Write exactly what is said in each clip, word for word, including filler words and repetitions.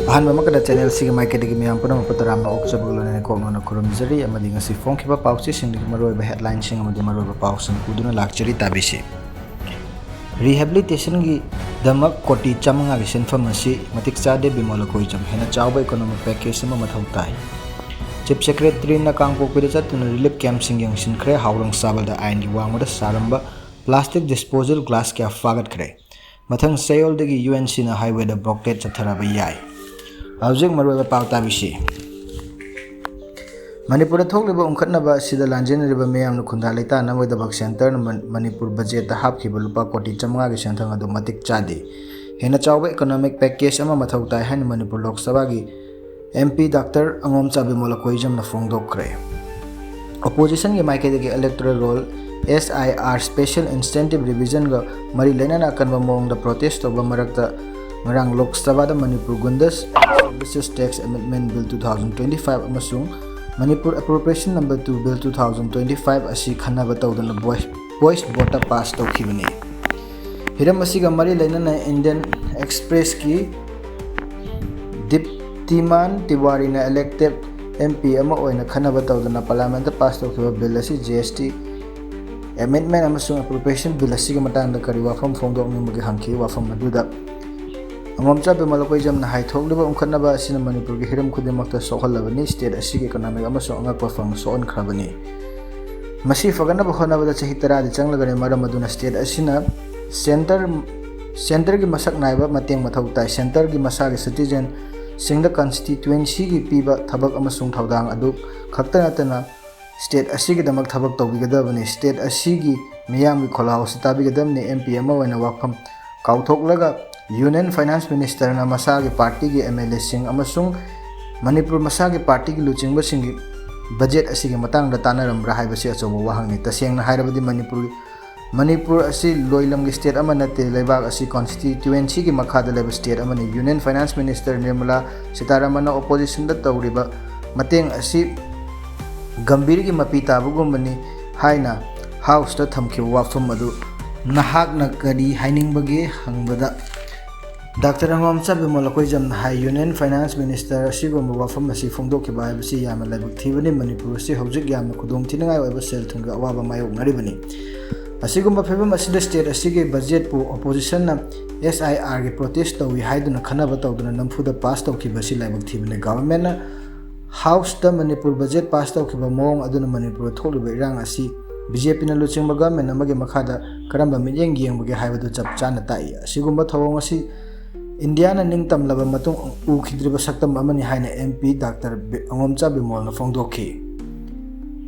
ꯑꯍꯥꯟꯕ ꯑꯃꯀꯗ ꯆꯦꯅꯦꯜꯁꯤꯒꯤ ꯃꯥꯏꯀꯩꯗꯒꯤ ꯃꯌꯥꯝ ꯄꯨꯝꯅꯃꯛꯄꯨ ꯇꯔꯥꯝꯅ ꯑꯣꯛꯆꯕꯒ ꯂꯣꯏꯅꯅ ꯀꯣꯛꯅꯅ ꯈꯨꯔꯨꯝꯖꯔꯤ ꯑꯃꯗꯤ ꯉꯁꯤ ꯐꯣꯡꯈꯤꯕ ꯄꯥꯎꯆꯦꯁꯤꯡꯗꯒꯤ ꯃꯔꯨꯑꯣꯏꯕ ꯍꯦꯗꯂꯥꯏꯟꯁꯤꯡ ꯑꯃꯗꯤ ꯃꯔꯨꯑꯣꯏꯕ ꯄꯥꯎꯁꯤꯡ ꯄꯨꯗꯨꯅ ꯂꯥꯛꯆꯔꯤ꯫ ꯇꯥꯕꯤꯁꯤ꯫ ꯔꯤꯍꯦꯕꯤꯂꯤꯇꯦꯁꯟꯒꯤꯗꯃꯛ ꯀꯣꯇꯤ ꯆꯥꯃꯉꯥꯒꯤ ꯁꯦꯟꯐꯝ ꯑꯁꯤ ꯃꯇꯤꯛ ꯆꯥꯗꯦ, ꯕꯤꯃꯣꯜ ꯑꯀꯣꯏꯖꯝ꯫ ꯍꯦꯟꯅ ꯆꯥꯎꯕ ꯏꯀꯣꯅꯣꯃꯤꯛ ꯄꯦꯀꯦꯖ ꯑꯃ ꯃꯊꯧ ꯇꯥꯏ꯫ ꯆꯤꯐ ꯁꯦꯀ꯭ꯔꯦꯇꯔꯤꯅ ꯀꯥꯡꯄꯣꯛꯄꯤꯗ ꯆꯠꯇꯨꯅ ꯔꯤꯂꯤꯐ ꯀꯦꯝꯞꯁꯤꯡ ꯌꯦꯡꯁꯤꯟꯈ꯭ꯔꯦ꯫ ꯍꯥꯎꯔꯪ ꯁꯥꯕꯜꯗ ꯑꯥꯏꯟꯒꯤ ꯋꯥꯡꯃꯗ ꯁꯥꯔꯝꯕ ꯄ꯭ꯂꯥꯁꯇꯤꯛ ꯗꯤꯁꯄꯣꯖꯦꯜ ꯒ꯭ꯂꯥꯁ ꯀꯌꯥ ꯐꯥꯒꯠꯈ꯭ꯔꯦ꯫ ꯃꯊꯪ ꯆꯌꯣꯜꯗꯒꯤ ꯌꯨ ꯑꯦꯟ ꯁꯤꯅ ꯍꯥꯏꯋꯦꯗ ꯕ꯭ꯂꯣꯀꯦꯗ ꯆꯠꯊꯔꯕ ꯌꯥꯏ꯫ ꯍꯧꯖꯤꯛ ꯃꯔꯨꯑꯣꯏꯕ ꯄꯥꯎ ꯇꯥꯕꯤꯁꯤ꯫ ꯃꯅꯤꯄꯨꯔꯗ ꯊꯣꯛꯂꯤꯕ ꯎꯪꯈꯠꯅꯕ ꯑꯁꯤꯗ ꯂꯥꯟꯖꯦꯟꯅꯔꯤꯕ ꯃꯤꯌꯥꯝꯅ ꯈꯨꯟꯗꯥ ꯂꯩꯇꯥꯅꯕꯒꯤꯗꯃꯛ ꯁꯦꯟꯇꯔꯅ ꯃ-, ꯃꯅꯤꯄꯨꯔ ꯕꯖꯦꯠꯇ ꯍꯥꯞꯈꯤꯕ ꯂꯨꯄꯥ ꯀꯣꯇꯤ ꯆꯥꯃꯉꯥꯒꯤ ꯁꯦꯟꯊꯪ ꯑꯗꯨ ꯃꯇꯤꯛ ꯆꯥꯗꯦ꯫ ꯍꯦꯟꯅ ꯆꯥꯎꯕ ꯏꯀꯣꯅꯣꯃꯤꯛ ꯄꯦꯀꯦꯖ ꯑꯃ ꯃꯊꯧ ꯇꯥꯏ ꯍꯥꯏꯅ ꯃꯅꯤꯄꯨꯔ ꯂꯣꯛ ꯁꯚꯥꯒꯤ ꯑꯦꯝ ꯄꯤ ꯗꯥꯛꯇꯔ ꯑꯉꯣꯝꯆꯥ ꯕꯤꯃꯣꯜ ꯑꯀꯣꯏꯖꯝꯅ ꯐꯣꯡꯗꯣꯛꯈ꯭ꯔꯦ꯫ ꯑꯣꯄꯣꯖꯤꯁꯟꯒꯤ ꯃꯥꯏꯀꯩꯗꯒꯤ ꯏꯂꯦꯛꯇꯣꯔꯦꯜ ꯔꯣꯜ, ꯑꯦꯁ ꯑꯥꯏ ꯑꯥꯔ, ꯁ꯭ꯄꯦꯁꯤꯌꯦꯜ ꯏꯟꯁꯦꯟꯇꯤꯚ ꯔꯤꯚꯤꯖꯟꯒ ꯃꯔꯤ ꯂꯩꯅꯅ ꯑꯀꯟꯕ ꯃꯑꯣꯡꯗ ꯄ꯭ꯔꯣꯇꯦꯁ ꯇꯧꯕ ꯃꯔꯛꯇ ꯉꯔꯥꯡ ꯂꯣꯛ ꯁꯚꯥꯗ Manipur goods services tax amendment bill two thousand twenty five ꯑꯃꯁꯨꯡ Manipur appropriation number two bill two thousand twenty five ꯑꯁꯤ ꯈꯟꯅꯕ ꯇꯧꯗꯨꯅ ꯚꯣꯏꯁ, ꯚꯣꯏꯁ ꯚꯣꯠꯇ ꯄꯥꯁ ꯇꯧꯈꯤꯕꯅꯤ꯫ ꯍꯤꯔꯝ ꯑꯁꯤꯒ ꯃꯔꯤ ꯂꯩꯅꯅ ꯏꯟꯗꯤꯌꯟ ꯑꯦꯛꯁꯄ꯭ꯔꯦꯁꯀꯤ ꯗꯤꯞꯇꯤꯃꯥꯟ ꯇꯤꯋꯥꯔꯤꯅ ꯏꯂꯦꯛꯇꯦꯗ ꯑꯦꯝ ꯄꯤ ꯑꯃ ꯑꯣꯏꯅ ꯈꯟꯅꯕ ꯇꯧꯗꯨꯅ ꯄꯥꯔꯂꯤꯌꯥꯃꯦꯟꯠꯇ ꯄꯥꯁ ꯇꯧꯈꯤꯕ ꯕꯤꯜ ꯑꯁꯤ ꯖꯤ ꯑꯦꯁ ꯇꯤ ꯑꯦꯃꯦꯟꯗꯃꯦꯟ ꯑꯃꯁꯨꯡ ꯑꯦꯄ꯭ꯔꯣꯄ꯭ꯔꯤꯌꯦꯁꯟ ꯕꯤꯜ ꯑꯁꯤꯒꯤ ꯃꯇꯥꯡꯗ ꯀꯔꯤ ꯋꯥꯐꯝ ꯐꯣꯡꯗꯣꯛꯅꯤꯡꯕꯒꯦ ꯍꯪꯈꯤ꯫ ꯋꯥꯐꯝ ꯑꯗꯨꯗ ꯑꯉꯣꯝꯆꯥ ꯕꯤꯃꯣꯜ ꯑꯀꯣꯏꯖꯝꯅ ꯍꯥꯏ, ꯊꯣꯛꯂꯤꯕ ꯎꯪꯈꯠꯅꯕ ꯑꯁꯤꯅ ꯃꯅꯤꯄꯨꯔꯒꯤ ꯍꯤꯔꯝ ꯈꯨꯗꯤꯡꯃꯛꯇ ꯁꯣꯛꯍꯜꯂꯕꯅꯤ, ꯁ꯭ꯇꯦꯠ ꯑꯁꯤꯒꯤ ꯏꯀꯣꯅꯣꯃꯤꯛ ꯑꯃꯁꯨꯡ ꯑꯉꯛꯄ ꯐꯪ ꯁꯣꯛꯍꯟꯈ꯭ꯔꯕꯅꯤ꯫ ꯃꯁꯤ ꯐꯒꯠꯅꯕ ꯍꯣꯠꯅꯕꯗ ꯆꯍꯤ ꯇꯔꯥꯗꯤ ꯆꯪꯂꯒꯅꯤ, ꯃꯔꯝ ꯑꯗꯨꯅ ꯁ꯭ꯇꯦꯠ ꯑꯁꯤꯅ ꯁꯦꯟꯇꯔ, ꯁꯦꯟꯇꯔꯒꯤ ꯃꯁꯛ ꯅꯥꯏꯕ ꯃꯇꯦꯡ ꯃꯊꯧ ꯇꯥꯏ꯫ ꯁꯦꯟꯇꯔꯒꯤ ꯃꯁꯥꯒꯤ ꯁꯤꯇꯤꯖꯦꯟꯁꯤꯡꯗ ꯀꯟꯁꯇꯤꯇ꯭ꯋꯦꯟꯁꯤꯒꯤ ꯄꯤꯕ ꯊꯕꯛ ꯑꯃꯁꯨꯡ ꯊꯧꯗꯥꯡ ꯑꯗꯨ ꯈꯛꯇ ꯅꯠꯇꯅ ꯁ꯭ꯇꯦꯠ ꯑꯁꯤꯒꯤꯗꯃꯛ ꯊꯕꯛ ꯇꯧꯕꯤꯒꯗꯕꯅꯤ꯫ ꯁ꯭ꯇꯦꯠ ꯑꯁꯤꯒꯤ ꯃꯤꯌꯥꯝꯒꯤ ꯈꯣꯜꯂꯥꯎ ꯑꯁꯤ ꯇꯥꯕꯤꯒꯗꯕꯅꯤ꯫ ꯑꯦꯝ ꯄꯤ ꯑꯃ ꯑꯣꯏꯅ ꯋꯥꯐꯝ ꯀꯥꯎꯊꯣꯛꯂꯒ ꯌꯨꯅꯤꯌꯟ ꯐꯥꯏꯅꯥꯟꯁ ꯃꯤꯅꯤꯁꯇꯔꯅ ꯃꯁꯥꯒꯤ ꯄꯥꯔꯇꯤꯒꯤ ꯑꯦꯝ ꯑꯦꯜ ꯑꯦꯁꯤꯡ ꯑꯃꯁꯨꯡ ꯃꯅꯤꯄꯨꯔ ꯃꯁꯥꯒꯤ ꯄꯥꯔꯇꯤꯒꯤ ꯂꯨꯆꯤꯡꯕꯁꯤꯡꯒꯤ ꯕꯖꯦꯠ ꯑꯁꯤꯒꯤ ꯃꯇꯥꯡꯗ ꯇꯥꯟꯅꯔꯝꯕ꯭ꯔꯥ ꯍꯥꯏꯕꯁꯤ ꯑꯆꯧꯕ ꯋꯥꯍꯪꯅꯤ꯫ ꯇꯁꯦꯡꯅ ꯍꯥꯏꯔꯕꯗꯤ ꯃꯅꯤꯄꯨꯔ, ꯃꯅꯤꯄꯨꯔ ꯑꯁꯤ ꯂꯣꯏꯂꯝꯒꯤ ꯁ꯭ꯇꯦꯠ ꯑꯃ ꯅꯠꯇꯦ, ꯂꯩꯕꯥꯛ ꯑꯁꯤ ꯀꯣꯟꯁꯇꯤꯇ꯭ꯋꯦꯟꯁꯤꯒꯤ ꯃꯈꯥꯗ ꯂꯩꯕ ꯁ꯭ꯇꯦꯠ ꯑꯃꯅꯤ꯫ ꯌꯨꯅꯤꯌꯟ ꯐꯥꯏꯅꯥꯟꯁ ꯃꯤꯅꯤꯁꯇꯔ ꯅꯤꯔꯃꯂꯥ ꯁꯤꯇꯥꯔꯥꯃꯟꯅ ꯑꯣꯄꯣꯖꯤꯁꯟꯗ ꯇꯧꯔꯤꯕ ꯃꯇꯦꯡ ꯑꯁꯤ ꯒꯝꯚꯤꯔꯒꯤ ꯃꯄꯤ ꯇꯥꯕꯒꯨꯝꯕꯅꯤ ꯍꯥꯏꯅ ꯍꯥꯎꯁꯇ ꯊꯝꯈꯤꯕ ꯋꯥꯐꯝ ꯑꯗꯨ ꯅꯍꯥꯛꯅ ꯀꯔꯤ ꯍꯥꯏꯅꯤꯡꯕꯒꯦ ꯍꯪꯕꯗ, ꯗꯥꯛꯇꯔ ꯑꯉꯣꯝꯆꯥ ꯕꯤꯃꯣꯜ ꯑꯩꯈꯣꯏ ꯖꯝꯅ ꯍꯥꯏ, ꯌꯨꯅꯤꯌꯟ ꯐꯥꯏꯅꯥꯟꯁ ꯃꯤꯅꯤꯁꯇꯔ ꯑꯁꯤꯒꯨꯝꯕ ꯋꯥꯐꯝ ꯑꯁꯤ ꯐꯣꯡꯗꯣꯛꯈꯤꯕ ꯍꯥꯏꯕꯁꯤ ꯌꯥꯝꯅ ꯂꯥꯏꯕꯛ ꯊꯤꯕꯅꯤ꯫ ꯃꯅꯤꯄꯨꯔ ꯑꯁꯤ ꯍꯧꯖꯤꯛ ꯌꯥꯝꯅ ꯈꯨꯗꯣꯡꯊꯤꯅꯤꯡꯉꯥꯏ ꯑꯣꯏꯕ ꯁꯦꯜ ꯊꯨꯝꯒꯤ ꯑꯋꯥꯕ ꯃꯥꯌꯣꯛꯅꯔꯤꯕꯅꯤ꯫ ꯑꯁꯤꯒꯨꯝꯕ ꯐꯤꯕꯝ ꯑꯁꯤꯗ ꯁ꯭ꯇꯦꯠ ꯑꯁꯤꯒꯤ ꯕꯖꯦꯠꯄꯨ ꯑꯣꯄꯣꯖꯤꯁꯟꯅ ꯑꯦꯁ ꯑꯥꯏ ꯑꯥꯔꯒꯤ ꯄ꯭ꯔꯣꯇꯦꯁ ꯇꯧꯏ ꯍꯥꯏꯗꯨꯅ ꯈꯟꯅꯕ ꯇꯧꯗꯨꯅ ꯅꯝꯐꯨꯗ ꯄꯥꯁ ꯇꯧꯈꯤꯕ ꯑꯁꯤ ꯂꯥꯏꯕꯛ ꯊꯤꯕꯅꯤ꯫ ꯒꯚꯔꯟꯃꯦꯟꯠꯅ ꯍꯥꯎꯁꯇ ꯃꯅꯤꯄꯨꯔ ꯕꯖꯦꯠ ꯄꯥꯁ ꯇꯧꯈꯤꯕ ꯃꯑꯣꯡ ꯑꯗꯨꯅ ꯃꯅꯤꯄꯨꯔꯗ ꯊꯣꯛꯂꯤꯕ ꯏꯔꯥꯡ ꯑꯁꯤ ꯕꯤ ꯖꯦ ꯄꯤꯅ ꯂꯨꯆꯤꯡꯕ ꯒꯚꯔꯟꯃꯦꯟꯠ ꯑꯃꯒꯤ ꯃꯈꯥꯗ ꯀꯔꯝꯕ ꯃꯤꯠꯌꯦꯡ ꯌꯦꯡꯕꯒꯦ ꯍꯥꯏꯕꯗꯨ ꯆꯞ ꯆꯥꯅ ꯇꯥꯛꯏ꯫ ꯑꯁꯤꯒꯨꯝꯕ ꯊꯧꯑꯣꯡ ꯑꯁꯤ ꯏꯟꯗꯤꯌꯥꯅ ꯅꯤꯡꯇꯝꯂꯕ ꯃꯇꯨꯡ ꯎꯈꯤꯗ꯭ꯔꯤꯕ ꯁꯛꯇꯝ ꯑꯃꯅꯤ ꯍꯥꯏꯅ ꯑꯦꯝ ꯄꯤ ꯗꯥꯛꯇꯔ ꯕꯤ-, ꯑꯉꯣꯝꯆꯥ ꯕꯤꯃꯣꯜꯅ ꯐꯣꯡꯗꯣꯛꯈꯤ꯫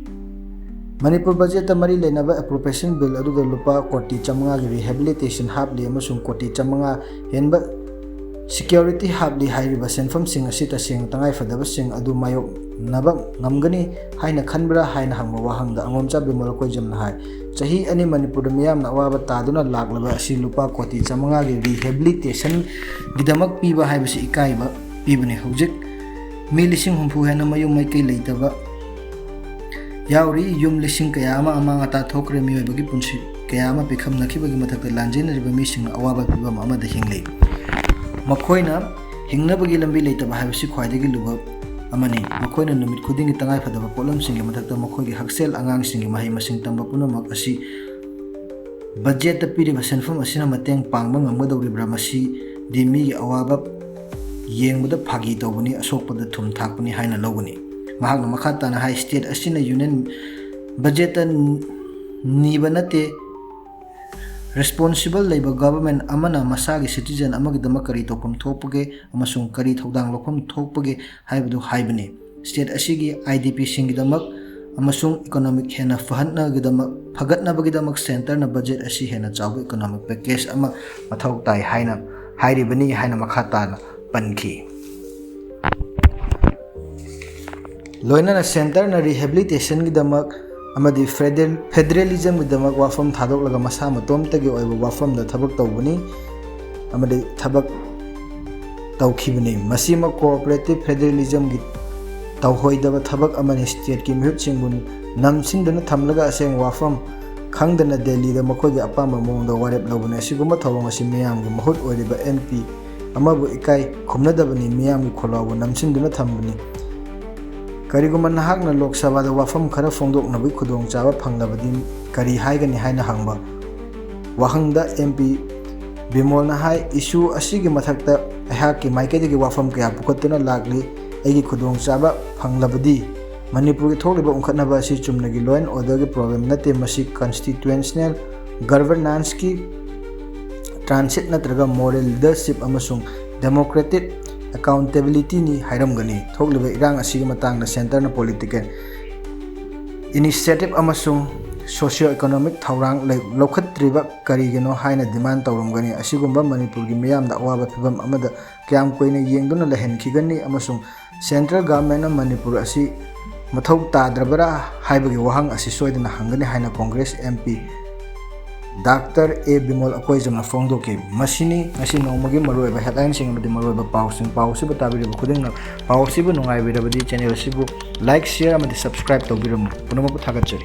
ꯃꯅꯤꯄꯨꯔ ꯕꯖꯦꯠꯇ ꯃꯔꯤ ꯂꯩꯅꯕ ꯑꯦꯄ꯭ꯔꯣꯄ꯭ꯔꯤꯌꯦꯁꯟ ꯕꯤꯜ ꯑꯗꯨꯗ ꯂꯨꯄꯥ ꯀꯣꯇꯤ ꯆꯥꯃꯉꯥꯒꯤ ꯔꯤꯍꯦꯕꯤꯂꯤꯇꯦꯁꯟ ꯍꯥꯞꯂꯤ ꯑꯃꯁꯨꯡ ꯀꯣꯇꯤ ꯆꯥꯃꯉꯥ ꯍꯦꯟꯕ ꯁꯤꯀ꯭ꯌꯣꯔꯤꯇꯤ ꯍꯥꯞꯂꯤ꯫ ꯍꯥꯏꯔꯤꯕ ꯁꯦꯟꯐꯝꯁꯤꯡ ꯑꯁꯤ ꯇꯁꯦꯡꯅ ꯇꯉꯥꯏꯐꯗꯕꯁꯤꯡ ꯑꯗꯨ ꯃꯥꯌꯣꯛꯅꯕ ꯉꯝꯒꯅꯤ ꯍꯥꯏꯅ ꯈꯟꯕ꯭ꯔꯥ ꯍꯥꯏꯅ ꯍꯪꯕ ꯋꯥꯍꯪꯗ ꯑꯉꯣꯝꯆꯥ ꯕꯤꯃꯣꯜ ꯀꯣꯏꯖꯝꯅ ꯍꯥꯏ, ꯆꯍꯤ ꯑꯅꯤ ꯃꯅꯤꯄꯨꯔꯗ ꯃꯤꯌꯥꯝꯅ ꯑꯋꯥꯕ ꯇꯥꯗꯨꯅ ꯂꯥꯛꯂꯕ ꯑꯁꯤ ꯂꯨꯄꯥ ꯀꯣꯇꯤ ꯆꯥꯃꯉꯥꯒꯤ ꯔꯤꯍꯦꯕꯤꯂꯤꯇꯦꯁꯟꯒꯤꯗꯃꯛ ꯄꯤꯕ ꯍꯥꯏꯕꯁꯤ ꯏꯀꯥꯏꯕ ꯄꯤꯕꯅꯤ꯫ ꯍꯧꯖꯤꯛ ꯃꯤ ꯂꯤꯁꯤꯡ ꯍꯨꯝꯐꯨ ꯍꯦꯟꯅ ꯃꯌꯨꯝ ꯃꯩꯀꯩ ꯂꯩꯇꯕ ꯌꯥꯎꯔꯤ꯫ ꯌꯨꯝ ꯂꯤꯁꯤꯡ ꯀꯌꯥ ꯑꯃ ꯑꯃꯥꯡ ꯑꯇꯥ ꯊꯣꯛꯈ꯭ꯔꯦ꯫ ꯃꯤꯑꯣꯏꯕꯒꯤ ꯄꯨꯟꯁꯤ ꯀꯌꯥ ꯑꯃ ꯄꯤꯈꯝꯅꯈꯤꯕꯒꯤ ꯃꯊꯛꯇ ꯂꯥꯟꯖꯦꯟꯅꯔꯤꯕ ꯃꯤꯁꯤꯡꯅ ꯑꯋꯥꯕ ꯐꯤꯚꯝ ꯑꯃꯗ ꯍꯤꯡꯂꯤ꯫ ꯃꯈꯣꯏꯅ ꯍꯤꯡꯅꯕꯒꯤ ꯂꯝꯕꯤ ꯂꯩꯇꯕ ꯍꯥꯏꯕꯁꯤ ꯈ꯭ꯋꯥꯏꯗꯒꯤ ꯂꯨꯕ ꯑꯃꯅꯤ꯫ ꯃꯈꯣꯏꯅ ꯅꯨꯃꯤꯠ ꯈꯨꯗꯤꯡꯒꯤ ꯇꯉꯥꯏꯐꯗꯕ ꯄꯣꯠꯂꯝꯁꯤꯡꯒꯤ ꯃꯊꯛꯇ ꯃꯈꯣꯏꯒꯤ ꯍꯛꯁꯦꯜ, ꯑꯉꯥꯡꯁꯤꯡꯒꯤ ꯃꯍꯩ ꯃꯁꯤꯡ ꯇꯝꯕ ꯄꯨꯝꯅꯃꯛ ꯑꯁꯤ ꯕꯖꯦꯠꯇ ꯄꯤꯔꯤꯕ ꯁꯦꯟꯐꯝ ꯑꯁꯤꯅ ꯃꯇꯦꯡ ꯄꯥꯡꯕ ꯉꯝꯒꯗꯧꯔꯤꯕ꯭ꯔꯥ? ꯃꯁꯤꯗꯤ ꯃꯤꯒꯤ ꯑꯋꯥꯕ ꯌꯦꯡꯕꯗ ꯐꯥꯒꯤ ꯇꯧꯕꯅꯤ, ꯑꯁꯣꯛꯄꯗ ꯊꯨꯝ ꯊꯥꯛꯄꯅꯤ ꯍꯥꯏꯅ ꯂꯧꯒꯅꯤ꯫ ꯃꯍꯥꯛꯅ ꯃꯈꯥ ꯇꯥꯅ ꯍꯥꯏ, ꯁ꯭ꯇꯦꯠ ꯑꯁꯤꯅ ꯌꯨꯅꯤꯌꯟ ꯕꯖꯦꯠꯇ ꯅꯤꯕ ꯅꯠꯇꯦ, ꯔꯦꯁꯄꯣꯟꯁꯤꯕꯜ ꯂꯩꯕ ꯒꯚꯔꯟꯃꯦꯟꯠ ꯑꯃꯅ ꯃꯁꯥꯒꯤ ꯁꯤꯇꯤꯖꯟ ꯑꯃꯒꯤꯗꯃꯛ ꯀꯔꯤ ꯇꯧꯐꯝ ꯊꯣꯛꯄꯒꯦ ꯑꯃꯁꯨꯡ ꯀꯔꯤ ꯊꯧꯗꯥꯡ ꯂꯧꯐꯝ ꯊꯣꯛꯄꯒꯦ ꯍꯥꯏꯕꯗꯨ ꯍꯥꯏꯕꯅꯤ꯫ ꯁ꯭ꯇꯦꯠ ꯑꯁꯤꯒꯤ ꯑꯥꯏ ꯗꯤ ꯄꯤꯁꯤꯡꯒꯤꯗꯃꯛ ꯑꯃꯁꯨꯡ ꯏꯀꯣꯅꯣꯃꯤꯛ ꯍꯦꯟꯅ ꯐꯍꯟꯅꯕꯒꯤꯗꯃꯛ, ꯐꯒꯠꯅꯕꯒꯤꯗꯃꯛ ꯁꯦꯟꯇꯔꯅ ꯕꯖꯦꯠ ꯑꯁꯤ ꯍꯦꯟꯅ ꯆꯥꯎꯕ ꯏꯀꯣꯅꯣꯃꯤꯛ ꯄꯦꯀꯦꯖ ꯑꯃ ꯃꯊꯧ ꯇꯥꯏ ꯍꯥꯏꯅ ꯍꯥꯏꯔꯤꯕꯅꯤ ꯍꯥꯏꯅ ꯃꯈꯥ ꯇꯥꯅ ꯄꯟꯈꯤ꯫ ꯂꯣꯏꯅꯅ ꯁꯦꯟꯇꯔꯅ ꯔꯤꯍꯦꯕꯤꯂꯤꯇꯦꯁꯟꯒꯤꯗꯃꯛ ꯑꯃꯗꯤ ꯐꯦꯗꯔꯦꯜ-, ꯐꯦꯗꯔꯦꯂꯤꯖꯝꯒꯤꯗꯃꯛ ꯋꯥꯐꯝ ꯊꯥꯗꯣꯛꯂꯒ ꯃꯁꯥ ꯃꯇꯣꯝꯇꯒꯤ ꯑꯣꯏꯕ ꯋꯥꯐꯝꯗ ꯊꯕꯛ ꯇꯧꯕꯅꯤ ꯑꯃꯗꯤ ꯊꯕꯛ ꯇꯧꯈꯤꯕꯅꯤ꯫ ꯃꯁꯤꯃꯛ ꯀꯣꯑꯣꯄꯔꯦꯇꯤꯚ ꯐꯦꯗꯔꯦꯂꯤꯖꯝꯒꯤ ꯇꯧꯍꯣꯏꯗꯕ ꯊꯕꯛ ꯑꯃꯅꯤ꯫ ꯁ꯭ꯇꯦꯠꯀꯤ ꯃꯤꯍꯨꯠꯁꯤꯡꯕꯨ ꯅꯝꯁꯤꯟꯗꯨꯅ ꯊꯝꯂꯒ ꯑꯁꯦꯡꯕ ꯋꯥꯐꯝ ꯈꯪꯗꯅ ꯗꯦꯜꯂꯤꯗ ꯃꯈꯣꯏꯒꯤ ꯑꯄꯥꯝꯕ ꯃꯑꯣꯡꯗ ꯋꯥꯔꯦꯞ ꯂꯧꯕꯅꯤ꯫ ꯑꯁꯤꯒꯨꯝꯕ ꯊꯧꯑꯣꯡ ꯑꯁꯤ ꯃꯤꯌꯥꯝꯒꯤ ꯃꯍꯨꯠ ꯑꯣꯏꯔꯤꯕ ꯑꯦꯝ ꯄꯤ ꯑꯃꯕꯨ ꯏꯀꯥꯏ ꯈꯨꯝꯅꯗꯕꯅꯤ, ꯃꯤꯌꯥꯝꯒꯤ ꯈꯣꯜꯂꯥꯎꯕꯨ ꯅꯝꯁꯤꯟꯗꯨꯅ ꯊꯝꯕꯅꯤ꯫ ꯀꯔꯤꯒꯨꯝꯕ ꯅꯍꯥꯛꯅ ꯂꯣꯛ ꯁꯚꯥꯗ ꯋꯥꯐꯝ ꯈꯔ ꯐꯣꯡꯗꯣꯛꯅꯕꯒꯤ ꯈꯨꯗꯣꯡꯆꯥꯕ ꯐꯪꯂꯕꯗꯤ ꯀꯔꯤ ꯍꯥꯏꯒꯅꯤ ꯍꯥꯏꯅ ꯍꯪꯕ ꯋꯥꯍꯪꯗ ꯑꯦꯝ ꯄꯤ ꯕꯤꯃꯣꯜꯅ ꯍꯥꯏ, "ꯏꯁꯨ ꯑꯁꯤꯒꯤ ꯃꯊꯛꯇ ꯑꯩꯍꯥꯛꯀꯤ ꯃꯥꯏꯀꯩꯗꯒꯤ ꯋꯥꯐꯝ ꯀꯌꯥ ꯄꯨꯈꯠꯇꯨꯅ ꯂꯥꯛꯂꯤ꯫ ꯑꯩꯒꯤ ꯈꯨꯗꯣꯡꯆꯥꯕ ꯐꯪꯂꯕꯗꯤ ꯃꯅꯤꯄꯨꯔꯒꯤ ꯊꯣꯛꯂꯤꯕ ꯎꯪꯈꯠꯅꯕ ꯑꯁꯤ ꯆꯨꯝꯅꯒꯤ law and order ꯒꯤ problem ꯅꯠꯇꯦ, ꯃꯁꯤ constitutional governance ꯀꯤ transit ꯅꯠꯇ꯭ꯔꯒ moral leadership ꯑꯃꯁꯨꯡ democratic accountability ꯅꯤ ꯍꯥꯏꯔꯝꯒꯅꯤ꯫ ꯊꯣꯛꯂꯤꯕ ꯏꯔꯥꯡ ꯑꯁꯤꯒꯤ ꯃꯇꯥꯡꯗ centre ꯅ political initiative ꯑꯃꯁꯨꯡ socio economic ꯊꯧꯔꯥꯡ ꯂꯩ-, ꯂꯧꯈꯠꯇ꯭ꯔꯤꯕ ꯀꯔꯤꯒꯤꯅꯣ ꯍꯥꯏꯅ demand ꯇꯧꯔꯝꯒꯅꯤ꯫ ꯑꯁꯤꯒꯨꯝꯕ ꯃꯅꯤꯄꯨꯔꯒꯤ ꯃꯤꯌꯥꯝꯗ ꯑꯋꯥꯕ ꯐꯤꯚꯝ ꯑꯃꯗ ꯀꯌꯥꯝ ꯀꯨꯏꯅ ꯌꯦꯡꯗꯨꯅ ꯂꯩꯍꯟꯈꯤꯒꯅꯤ ꯑꯃꯁꯨꯡ central government ꯅ ꯃꯅꯤꯄꯨꯔ ꯑꯁꯤ ꯃꯊꯧ ꯇꯥꯗ꯭ꯔꯕꯔꯥ ꯍꯥꯏꯕꯒꯤ ꯋꯥꯍꯪ ꯑꯁꯤ ꯁꯣꯏꯗꯅ ꯍꯪꯒꯅꯤ" ꯍꯥꯏꯅ ꯀꯣꯡꯒ꯭ꯔꯦꯁ ꯑꯦꯝ ꯄꯤ ꯗꯥꯛꯇꯔ ꯑꯦ ꯕꯤꯃꯣꯜ ꯑꯀꯣꯏꯖꯝꯅ ꯐꯣꯡꯗꯣꯛꯈꯤ꯫ ꯃꯁꯤꯅꯤ ꯉꯁꯤ ꯅꯣꯡꯃꯒꯤ ꯃꯔꯨꯑꯣꯏꯕ headline ꯁꯤꯡ ꯑꯃꯗꯤ ꯃꯔꯨꯑꯣꯏꯕ ꯄꯥꯎꯁꯤꯡ꯫ ꯄꯥꯎ ꯑꯁꯤꯕꯨ ꯇꯥꯕꯤꯔꯤꯕ ꯈꯨꯗꯤꯡꯃꯛ, ꯄꯥꯎ ꯑꯁꯤꯕꯨ ꯅꯨꯡꯉꯥꯏꯕꯤꯔꯕꯗꯤ channel ꯑꯁꯤꯕꯨ like, share ꯑꯃꯗꯤ subscribe ꯇꯧꯕꯤꯔꯝꯃꯨ꯫ ꯄꯨꯝꯅꯃꯛꯄꯨ ꯊꯥꯒꯠꯆꯔꯤ꯫